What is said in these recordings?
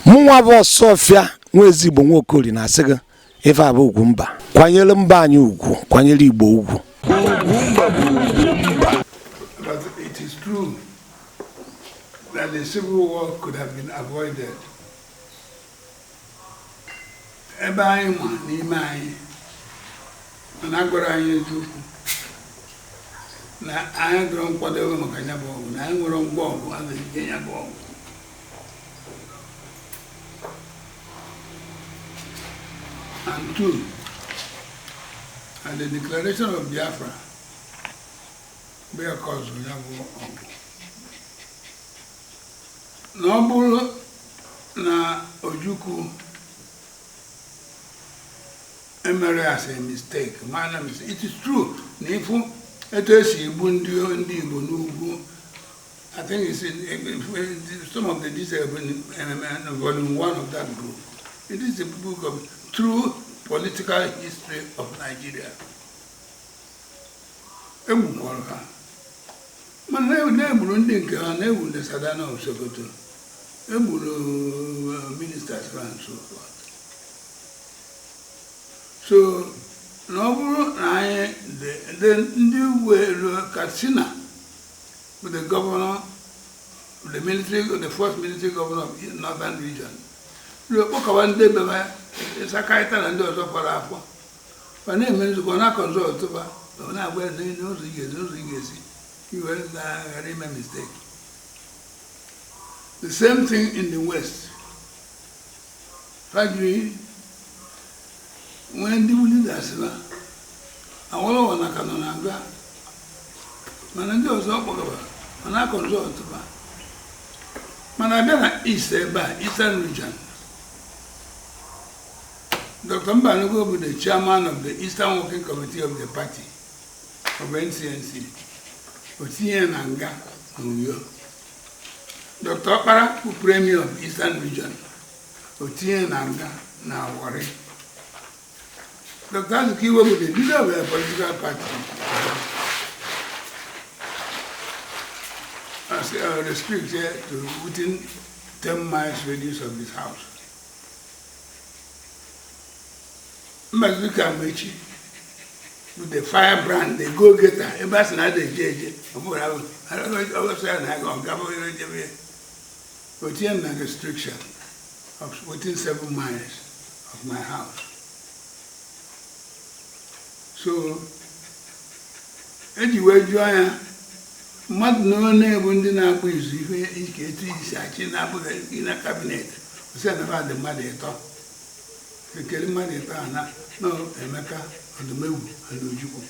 Mụnwa bụ Ọsọfịa nwa Ezigbo Nwaokori na-asị gị ife a bụ Ugwumba. Kwanyere mba anyị ugwu, kwanyere Igbo ugwu. But it is true that the civil war could have been avoided. Ebe anyị ma n'ime anyị mana a gwara anyị eziokwu na anyị dọrọ nkwadobe maka ya bụ ọgụ, na anyị nwere ngwa ọgụ a ga-eji ya bụ ọgụ. And two, and the declaration of Biafra bụ ya cause ya bụ ọgụ. Na ọ bụrụ na Ojukwu emere as a mistake, mana it is true na ịfụ etu esi egbu ndị Igbo n'ugwu. I think it's in some of the details in volume 1 of that book. It is a book of true political history of Nigeria. Egbukwara ha, mana na-egburu ndị nke ha, na-egbu ndị Sardauna of Sokoto, egburu ministers and so forth. So na ọ bụrụ na anyị ndị ugwu Katsina bụ the governor, the military, the first military governor of northern region, ruo kpọkọwa ndị bebe Sakaita na ndị ọzọ kwara afọ, ma na-eme nzukọ na consult ba, na-agwa ya n'ụzọ ị ga-esi, ụzọ ị ga-esi iwe ghara ime mistake. The same thing in the West. Fajiri nwee ndị leaders na Awolowo na ka nọ na-aga, mana ndị ọzọ kpọgaba mana consult ba. Mana abịa na East ebe a, Eastern region, Dr. Mbanugo bụ the chairman of the Eastern Working Committee of the party of NCNC, o tinye ya na nga na Uyo. Dr. Okpara bụ premier of Eastern region, o tinye na nga na Warri. Dr. Azikiwe bụ the leader of the political party, as restricted to within 10 miles radius of his house. Mbazulike Amaechi bụ the firebrand, the go-getter, ebe a sị na ada eje eje, ọ bụrụ ọsọ ya na ọ gaba ejebe ya, o tinye m na restriction of within 7 miles of my house. So eji wee jụọ ya mmadụ na onye bụ ndị na-akpụ izu ife ike etu isi achị na-abụghị na cabinet, osi anafa dị mmadụ ịtọ, ekele mmadụ ịtọ a na Emeka Odumegwu na Ojukwu.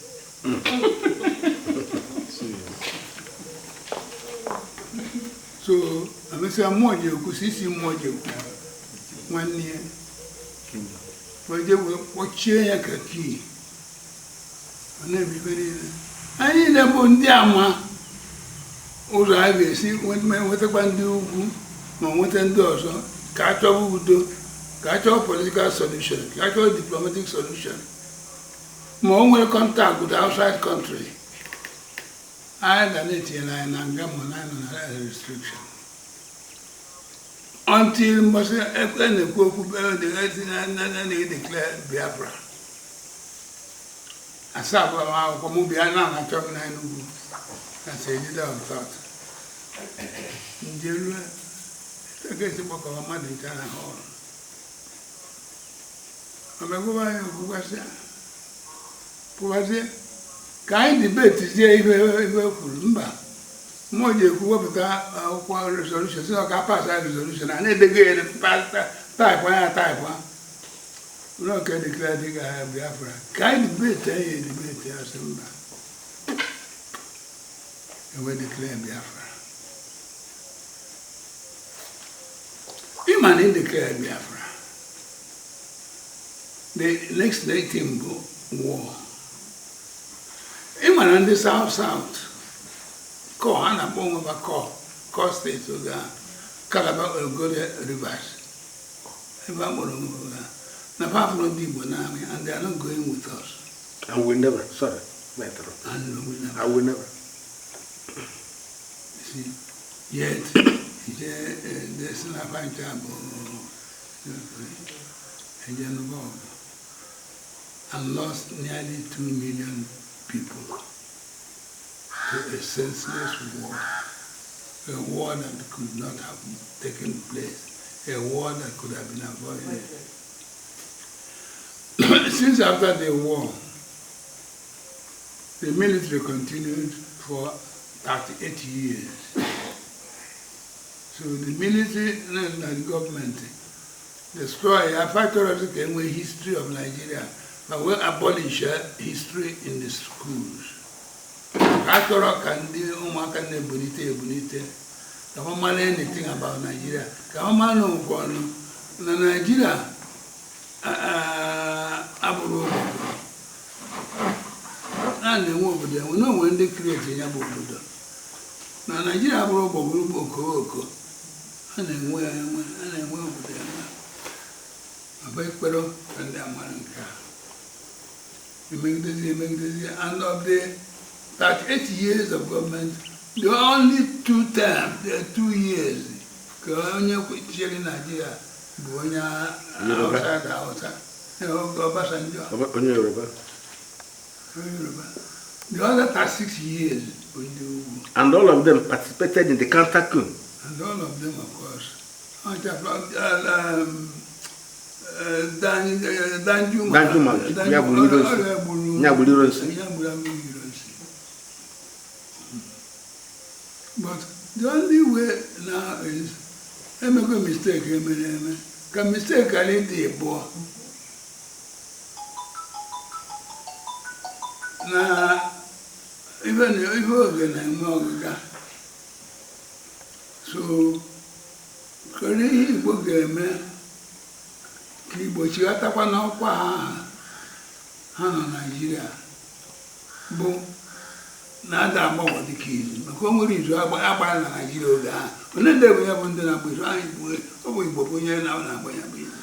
So emesịa mmụọ ji ekwu si isi mmụọ ji ekwu nwanne ya wee je wee kpọchie ya ka kii ọ na-eme ife niile. Anyị niile bụ ndị ama ụzọ a ga-esi nwetakwa ndị ugwu ma nweta ndị ọzọ ka a chọba udo, ka a chọọ political solution, ka a chọọ diplomatic solution, ma o nwere contact with outside country. Anyị ga na-etinyere anyị na nga ma na anyị nọ na restriction until mbọsị e na-ekwu okwu na-edeclare Biafra. Asaa bụ akwụkwọ mụ bịa na na-achọ m n'Enugu as a leader of thought. Njerue esi gbakọrọ mmadụ ncha na hall, ọbịagwụba anyị okwukwasịa pụwazie ka anyị debatezie ife ife kwuru. Mba, mmụọ ji ekwu wepụta akwụkwọ resolution si na ka pass resolution a na-edego ya type anya type ha ụlọ ka declare dị ka Biafra, ka anyị debate ya edebate ya, sị mba, ewe declare Biafra. Ịma na declare Biafra, the next thing bụ war. Ịma na ndị South South kọ ha na-akpọ onwe ha kọ steeti oge ahụ, Calabar, Ogoni, Rivers, ebe a kpọrọ onwe ha na fafụrụ ndị Igbo n'army and they are not going with us. And we never, sorry, Metro. And we never. I will never. See, yet, the si na fancha bụ Eje nụba ọgụ and lost nearly 2 million people to a senseless war, a war that could not have taken place, a war that could have been avoided. Since after the war, the military continued for 38 years. So the military and the government destroy a factor of the history of Nigeria, but we abolish history in the schools. A chọrọ ka ndị ụmụaka na-ebulite ebulite ka ha mara anything about Nigeria, ka ha mara na ụfọdụ na Nigeria abụrụ obodo a na-enwe obodo enwe na onwe ndị create ya bụ obodo na Nigeria abụrụ ụgbọgburu oko oko a na-enwe ya enwe, a na-enwe obodo enwe. Ọba ekpere ka ndị amara nke a emegidezi emegidezi. And of the 38 years of government, the only two terms, the 2 years ka onye chịrị Nigeria bụ onye Yoruba. Hausa da Hausa, oge Obasanjo. Onye Yoruba. Onye Yoruba. The other 36 years bụ ndị ugwu. And all of them participated in the counter coup. And all of them, of course. Danjuma. Danjuma, ya gburu Ironsi. Ọ ya gburu Ya gburu Ironsi. Ya gburu Aguiyi Ironsi. But the only way now is emego mistake emere eme ka mistake ghara ịdị ịbụọ na ife na ife oge na-eme ọgịga. So kedu ihe Igbo ga-eme ka Igbo chighatakwa n'ọkwa ha ha nọ Naịjirịa bụ na-ada agbanwe dịka izu, maka o nwere izu agbara na Naịjirịa oge ahụ, onye ndị bụ ya bụ ndị na-agba izu ahụ Igbo, ọ bụ Igbo bụ onye na-agba ya bụ izu.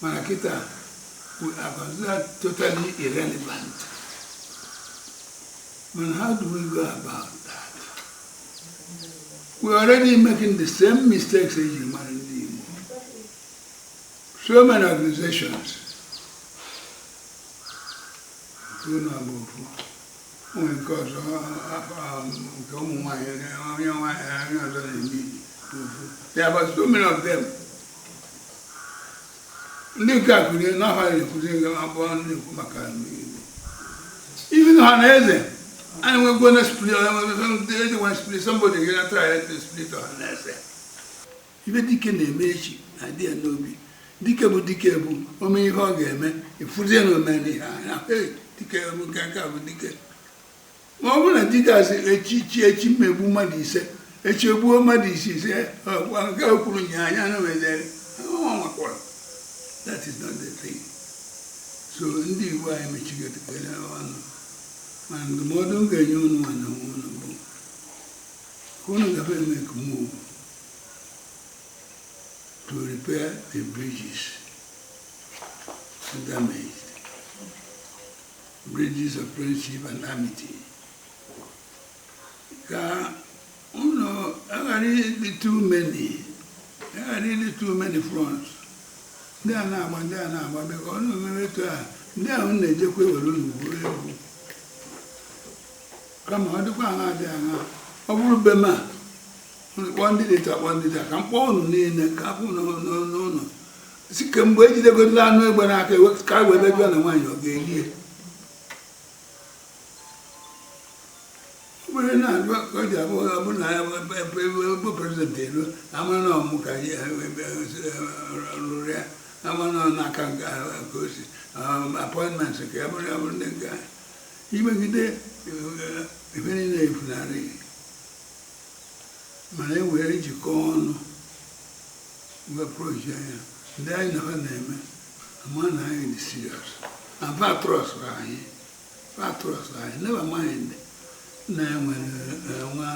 Mana kịta we are considered totally irrelevant. But how do we go about that? We're already making the same mistakes eji mara ndị Igbo. So many organizations, nke unu abụ ofu onwe, nke ọzọ nke ụmụ nwanyị, onye nwanyị onye ọzọ na-eme ofu. There are so many of them. Ndị nke a kụrie n'afọ a na-ekwuzi abụọ na-ekwu maka Igbo. Even ọha na eze anyị nwegwo na split, ejikwa split, somebody gonna try to split ọha na eze. Ibe dike na-eme echi na-adị ya n'obi. Dike bụ dike bụ ome ihe ọ ga-eme ịfụzie na ome n'ihe anya. Hey, dike bụ nke nke a bụ dike. Ma ọ bụrụ na dike asị echi chi echi mmegbu mmadụ 5, echi egbuo mmadụ ise, nke o kwuru nye anya na mezere ọ nwakwara. That is not the thing. So ndị Igbo anyị mechigotere ọnụ, mana ndụmọdụ m ga-enye unu nwa na onwe unu bụ ka unu gafe make move to repair the bridges damaged, bridges of friendship and amity, ka unu aghara ịdị too many, aghara ịdị too many fronts. Ndị a na-agba, ndị a na-agba, bịa ka unu mere etu a, ndị ahụ na-ejekwa ewere unu gwuo egwu. Kama ọ dịkwa aṅa dị aṅa, ọ bụrụ be m a kpọọ ndị dị etu a, kpọọ ndị dị a, ka m kpọọ unu niile ka afụ n'ụlọ si kemgbe ejidegodila anụ egbe n'aka ka e wee bịa na nwaanyị ọ ga-eli ya. Ọ bụrụ na ka o ji abụ ọ bụrụ na ya bụ president elu amara na ọmụ ka rụrụ ya, amara na n'aka nke ka o si appointment ka ya bụrụ ndị nke imegide ife niile efunarị. Mana e were jikọọ ọnụ wee approach ya, ndị anyị na ha na-eme ama na anyị dị serious and fa trust anyị, fa trust anyị. Never mind na enwere nwa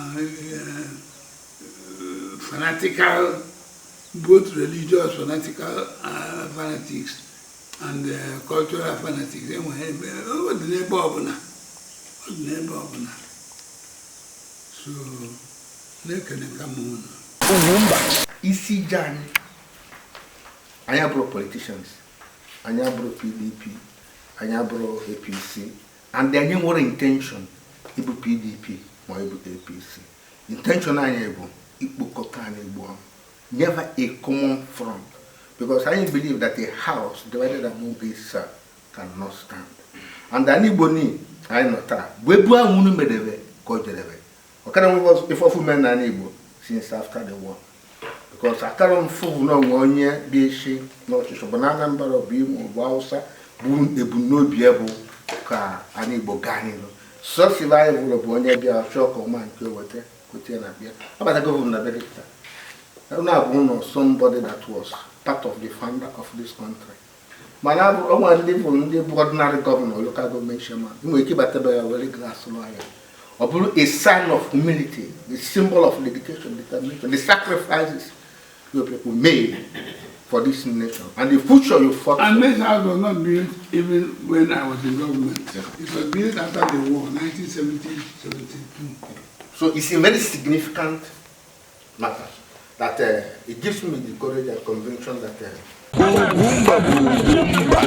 fanatical, both religious fanatical fanatics and cultural fanatics. Enwere ebe ọ dị n'ebe ọbụla, ọ dị n'ebe ọbụla. So na-ekene ka m unu. Ugwumba isi ije anyị. Anyị abụrụ politicians, anyị abụrụ PDP, anyị abụrụ APC, and anyị nwere intention ịbụ PDP ma ọ ịbụ APC. Intention anyị bụ ikpokọta anyị Igbo ọnụ, never a common front, because anyị believe that a house divided among itself cannot stand. And anyị Igbo ni anyị nọ taa bụ ebu ahụ unu medebe ka o jedebe. Ọkara nwe ife ọfụ mere n'ala Igbo since after the war, because akara m fụ na onwe onye bụ isi n'ọchịchị bụ na Anambra, bụ Imo, bụ Hausa, bụ ebumnobi ya bụ ka anyị Igbo gaa n'ihu. Sọsọ ibe anyị bụrụ bụ onye bịa chọọ ka ọma nke weta kwete na bịa abatago m na be unu abụ ụlọ, somebody that was part of the founder of this country. Mana o nwere ndị bụ ndị bụ ordinary governor, local government chairman, ị nwere ike ịbata be ya were glass lụọ ya, ọ bụrụ a sign of humility, the symbol of dedication, determination, the sacrifices your people made for this nation and the future you fought And for. this house was not built even when I was in government. It was built after the war, 1970, 72. So it's a very significant matter that it gives me the courage and conviction that Ugwumba bụ ugwu mba.